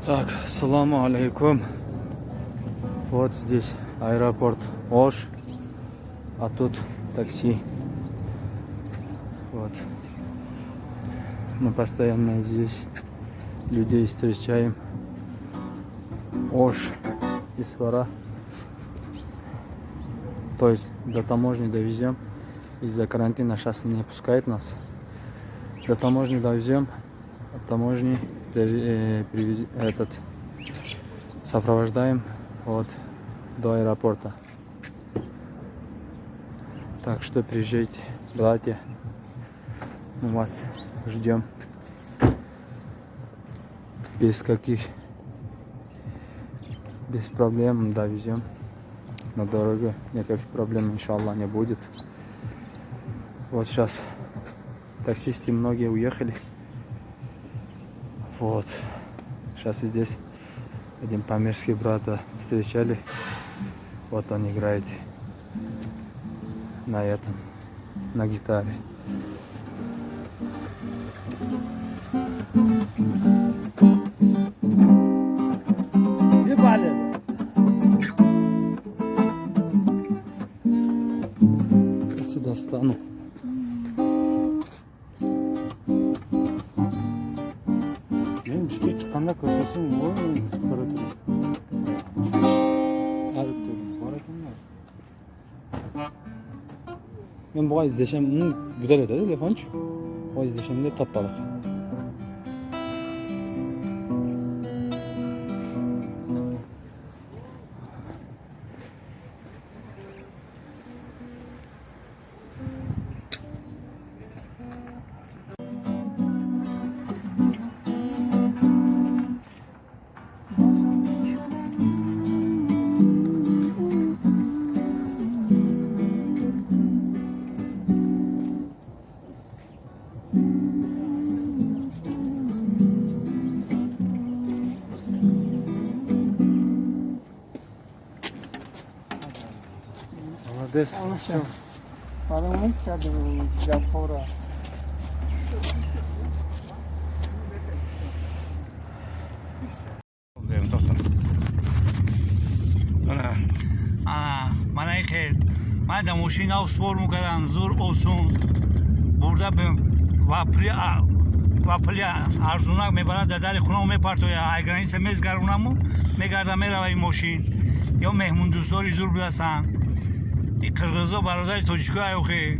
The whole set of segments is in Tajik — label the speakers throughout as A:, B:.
A: Так, саламу алейкум. Вот здесь аэропорт Ош, а тут такси. Вот. Мы постоянно здесь людей встречаем. Ош, Исфара. То есть до таможни довезем. Из-за карантина сейчас не пускает нас. До таможни довезем. От таможни этот сопровождаем вот до аэропорта. Так что приезжайте, братья. Мы вас ждем. Без проблем довезем на дороге. Никаких проблем, иншаллах, не будет. Вот сейчас таксисты многие уехали. Вот. Сейчас и здесь один памирский брата встречали. Вот он играет на этом, на гитаре. Отсюда стану.
B: Мен Бишкек чыкканда көрсөтсөң, ой, көрөт элем. Бар экен да.
A: Мен буга издешем, бүтө эле да телефончу. Буга издешем деп таптадык.
B: Молодец.
C: Мана хел ман да мошин нав спор мекардан, зур, осон бурда ва пули арзунак мебарад, дар дари хона мепартоя. Ай граница мезгаронаму, мегарда, мерава ин мошин. Ё меҳмондӯстдори зур будастанд и қирғизо, бародари тоҷико охи.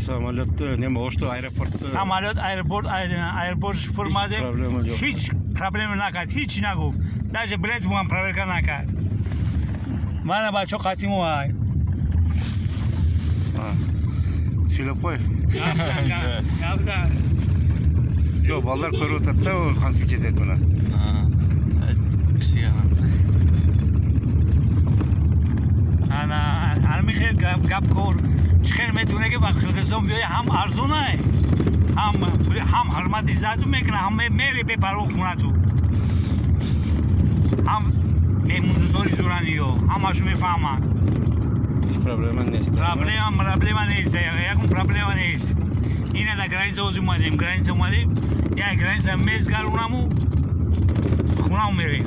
B: Самолетто неме, Ошто аэропортто.
C: Самолет, аэропорт, аэропорт фурмадем.
B: Проблема жок.
C: Ҳеҷ проблема накард, ҳеҷ нагуфт, даже билет буам проверка накард. Мана бачо қатиму ай.
B: Сүйлөп кой.
C: Габза.
B: Жок, балдар көрүп атат да, кантип жетет мына.
C: Ана ҳами хел гап кор чӣ хел метавоне, ки ба Қирғизистон биёи, ҳам арзонай, ҳам ҳурмат иззату мекуна, ҳам мери бепарво хунату, ҳам меҳмондӯстори зурани, ё ҳамашу мефаҳманд.
B: Проблема нест.
C: Проблема нест, ягон проблема нест. Ина дар граница оз омадем, граница омадем, як граница мезгаронаму, хунаму мерем.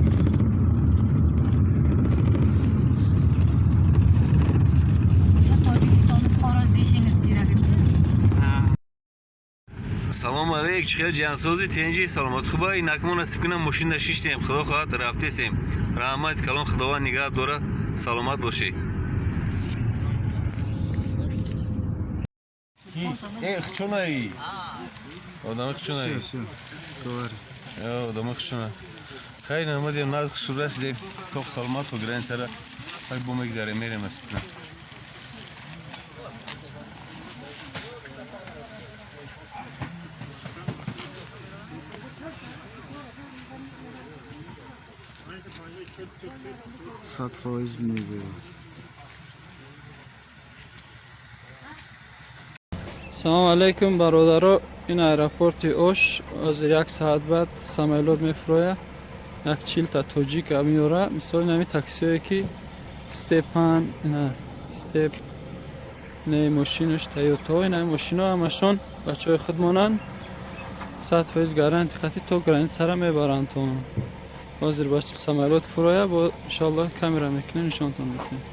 D: Tojikistonni fuqarosi deyishingiz kerak edi.
E: Салом алейк, чӣ хел, ҷиҳансози, тенҷи, саломат, хуба? Инакмо насиб кунам, мошинда шиштем, худо хоҳад, рафтесем. Раҳмат калон, худованд нигаҳ дорад, саломат бошӣ. Э, хчунаи одами, хчунаи одами, хчуна. Хайр, омадем, наз хушур расидем, соғ саломат то границара ай бо мегзарем, мерем, насиб кунам.
F: 100% мебиёд.
A: Салом алейкум, бародаро. Ин аэропорти Ош. Ҳозир як саат баъд самолёт мефурояд. Як 40 та тоҷика меёра. Мисоли нами таксиое ки Степан, ина Степ, не мошинаш Тойото, ина мошино ҳамашон бачаҳои худмонанд. 100% гаранти хати то границара мебаранд то. Ҳозир ба самолёт фуроя, бо иншоалло камера мекунем, нишонтон метиҳем.